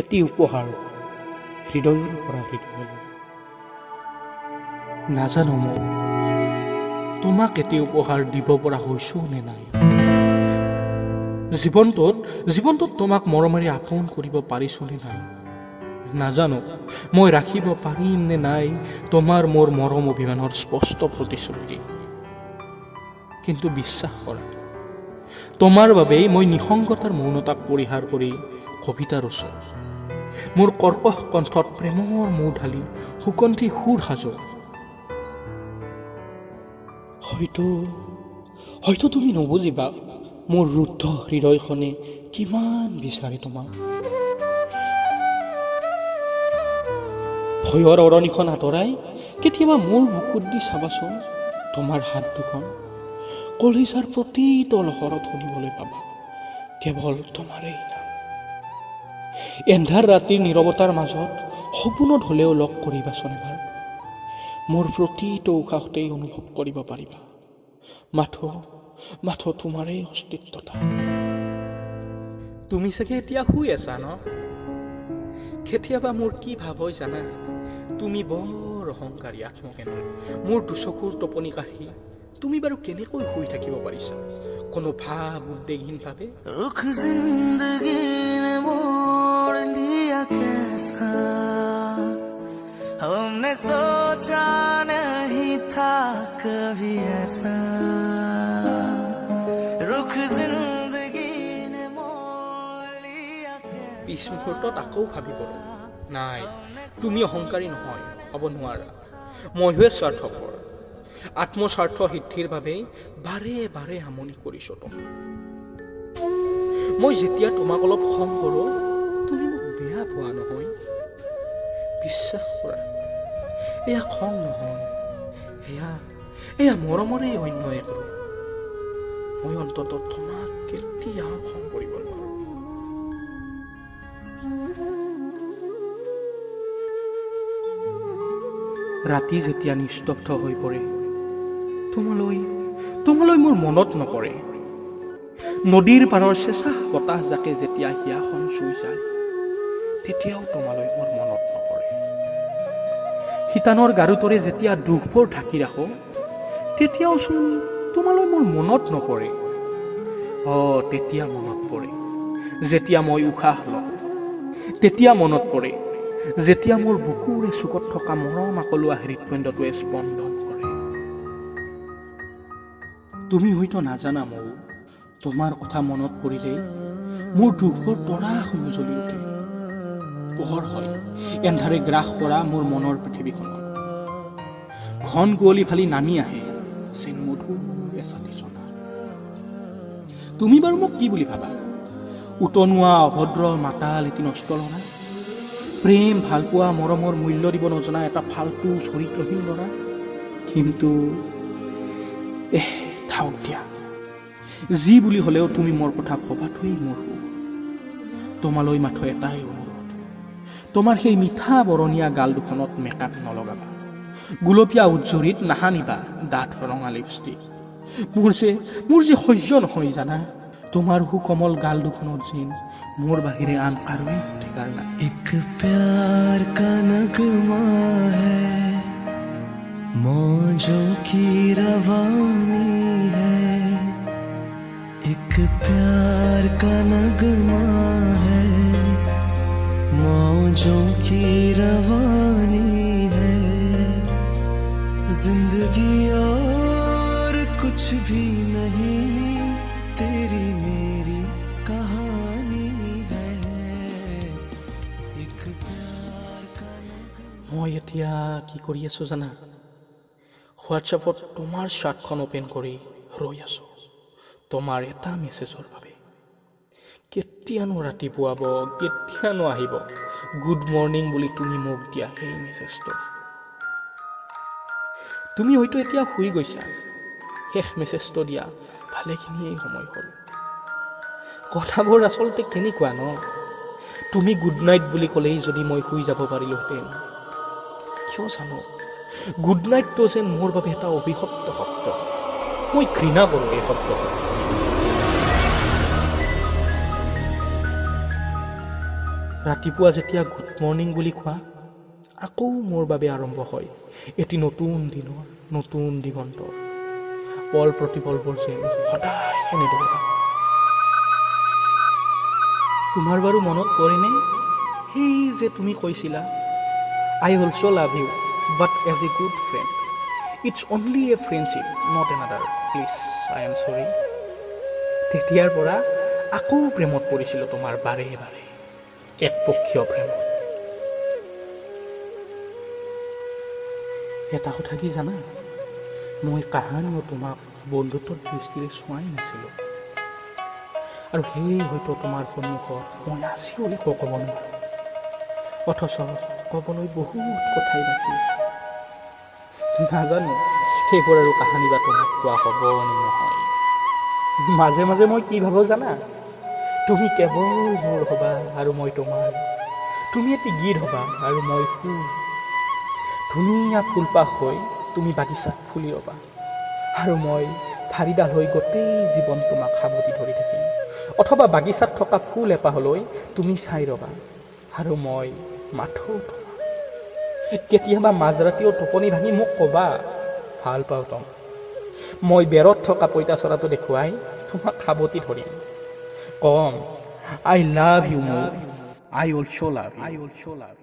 এটি উপহাৰ হৃদয়ৰ পৰা হৃদয়লৈ। নাজানো মই তোমাক এটি উপহাৰ দিব পৰা হৈছোঁ নে নাই। জীৱনটোত তোমাক মৰমেৰে আপোন কৰিব পাৰিছোঁ নে নাই নাজানো। মই ৰাখিব পাৰিম নে নাই তোমাৰ মোৰ মৰম অভিমানৰ স্পষ্ট প্ৰতিশ্ৰুতি। কিন্তু বিশ্বাস কৰা, তোমাৰ বাবেই মই নিসংগতাৰ মৌনতাক পৰিহাৰ কৰি কবিতা ৰচোঁ। মোৰ কৰ্কশ কণ্ঠত প্ৰেমৰ মৌ ঢালি সুকণ্ঠি সুৰ সাজো। হয়তো হয়তো তুমি নুবুজিবা মোৰ ৰুদ্ধ হৃদয়খনে কিমান বিচাৰে তোমাক। ভয়ৰ অৰণিখন আঁতৰাই কেতিয়াবা মোৰ বুকুত দি চাবাচোন তোমাৰ হাত দুখন। কলিজাৰ প্ৰতিটো লহৰত শুনিবলৈ পাবা কেৱল তোমাৰেই নাম। এন্ধাৰ ৰাতিৰ নীৰৱতাৰ মাজত সপোনত হ'লেও লগ কৰিবাচোন এবাৰ। মোৰ প্ৰতিটো উশাহতেই অনুভৱ কৰিব পাৰিবা মাথো মাথো তোমাৰেই অস্তিত্বতা। তুমি চাগে এতিয়া শুই আছা ন? কেতিয়াবা মোৰ কি ভাৱ হয় জানা? তুমি বৰ অহংকাৰী, আত্মকেন্দ্ৰিক। মোৰ দুচকুৰ টোপনি কাঢ়ি তুমি বাৰু কেনেকৈ শুই থাকিব পাৰিছা কোনো ভাৱ উদ্বেগহীনভাৱে? रुख जिंदगी ने मोड़ लिया कैसा, हमने सोचा नहीं था कभी ऐसा। रुख जिंदगी ने मोड़ लिया कैसा। পিছ মুহূৰ্তত আকৌ ভাবি পৰোঁ, নাই, তুমি অহংকাৰী নহয়, হ'ব নোৱাৰা। মইহে স্বাৰ্থপৰ। আত্মস্বাৰ্থ সিদ্ধিৰ বাবেই বাৰে বাৰে আমনি কৰিছোঁ তোমাক। মই যেতিয়া তোমাক অলপ খং কৰোঁ, তুমি মোক বেয়া পোৱা নহয়। বিশ্বাস কৰা, এয়া খং নহয়, এয়া মৰমৰেই অন্য এক ৰূপ। মই অন্ততঃ তোমাক কেতিয়াও খং কৰিব নোৱাৰোঁ। ৰাতি যেতিয়া নিস্তব্ধ হৈ পৰে, তোমালৈ মোৰ মনত নপৰে। নদীৰ পাৰৰ চেঁচা বতাহ জাকে যেতিয়া হিয়াখন চুই যায়, তেতিয়াও তোমালৈ মোৰ মনত নপৰে। শিতানৰ গাৰুতৰে যেতিয়া দুখবোৰ ঢাকি ৰাখোঁ, তেতিয়াওচোন তোমালৈ মোৰ মনত নপৰে। তেতিয়া মনত পৰে যেতিয়া মই উশাহ লওঁ, তেতিয়া মনত পৰে যেতিয়া মোৰ বুকুৰে চুকত থকা মৰম আকলোৱা হৃদপিণ্ডটোৱে স্পন্দন কৰে। তুমি হয়তো নাজানা মৌ, তোমাৰ কথা মনত পৰিলেই মোৰ দুখবোৰ তৰা হৈ উজ্বলি উঠে, পোহৰ হয় এন্ধাৰে গ্ৰাস কৰা মোৰ মনৰ পৃথিৱীখনত। ঘন কুঁৱলী ফালি নামি আহে যেন মধুৰ এচাটি চনা। তুমি বাৰু মোক কি বুলি ভাবা? উতনুৱা, অভদ্ৰ, মাতাল এটি নষ্ট ল'ৰা, প্ৰেম ভালপোৱা মৰমৰ মূল্য দিব নজনা এটা ফাল্টু চৰিত্ৰহীন ল'ৰা। কিন্তু থাওক দিয়া, যি বুলি হ'লেও তুমি মোৰ কথা ভবাটোৱেই মোৰ সুখ। তোমালৈ মাথো এটাই অনুৰোধ, তোমাৰ সেই মিঠা বৰণীয়া গাল দুখনত মেকআপ নলগাবা, গুলপীয়া উজ্জ্বলিত নাহানিবা ডাঠ ৰঙা লিপষ্টিক। মোৰ যে সহ্য নহয় জানা, তোমাৰ সুকোমল গাল দুখনত যেন মোৰ বাহিৰে আন কাৰোৱেই অধিকাৰ নাই। एक प्यार का नगमा है, मौजों की रवानी है। एक प्यार का नगमा है, मौजों की रवानी है। जिंदगी और कुछ भी नहीं, तेरी मेरी कहानी है। एक प्यार का মই এতিয়া কি কৰি আছোঁ জানা? হোৱাটছএপত তোমাৰ চাৰ্টখন অ'পেন কৰি ৰৈ আছোঁ তোমাৰ এটা মেছেজৰ বাবে। কেতিয়ানো ৰাতিপুৱাব, কেতিয়ানো আহিব গুড মৰ্ণিং বুলি তুমি মোক দিয়া সেই মেছেজটো। তুমি হয়তো এতিয়া শুই গৈছা। শেষ মেছেজটো দিয়া ভালেখিনিয়েই সময় হ'ল। কথাবোৰ আচলতে কেনেকুৱা ন? তুমি গুড নাইট বুলি ক'লেই যদি মই শুই যাব পাৰিলোহেঁতেন। কিয় জানো গুড নাইটটো যেন মোৰ বাবে এটা অভিশপ্ত শব্দ। মই ঘৃণা কৰোঁ এই শব্দটো। ৰাতিপুৱা যেতিয়া গুড মৰ্ণিং বুলি কোৱা, আকৌ মোৰ বাবে আৰম্ভ হয় এটি নতুন দিনৰ নতুন দিগন্তৰ। পল প্ৰতিপলবোৰ যেন সদায় এনেদৰে। তোমাৰ বাৰু মনত পৰেনে সেই যে তুমি কৈছিলা, "I also love you, but as a good friend. It's only a friendship, not another. Please, I am sorry." তেতিয়াৰ পৰা আকৌ প্ৰেমত পৰিছিলোঁ তোমাৰ বাৰে বাৰে, একপক্ষীয় প্ৰেমত। এটা কথা কি জানা, মই কাহানিও তোমাক বন্ধুত্বৰ দৃষ্টিৰে চোৱাই নাছিলোঁ আৰু সেয়ে হয়তো তোমাৰ সন্মুখত মই আজিও একো ক'ব নোৱাৰোঁ। অথচ ক'বলৈ বহুত কথাই বাকী আছে। নাজানো সেইবোৰ আৰু কাহানি বা তোমাক কোৱা হ'ব নে নহয়। মাজে মাজে মই কি ভাবোঁ জানা? তুমি কেৱল মোৰ হ'বা আৰু মই তোমাৰ। তুমি এটি গীত হ'বা আৰু মই সুৰ। ধুনীয়া ফুলপাহ হৈ তুমি বাগিচাত ফুলি ৰ'বা আৰু মই ঠাৰিডাল হৈ গোটেই জীৱন তোমাক সাৱটি ধৰি থাকিম। অথবা বাগিচাত থকা ফুল এপাহলৈ তুমি চাই ৰ'বা আৰু মই মাথো তোমাক। কেতিয়াবা মাজৰাতিও টোপনি ভাঙি মোক ক'বা, "ভাল পাওঁ তোমাক।" মই বেৰত থকা পঁইতাচোৰাটো দেখুৱাই তোমাক সাৱটি ধৰিম, ক'ম, "I love you more. I also love I also love."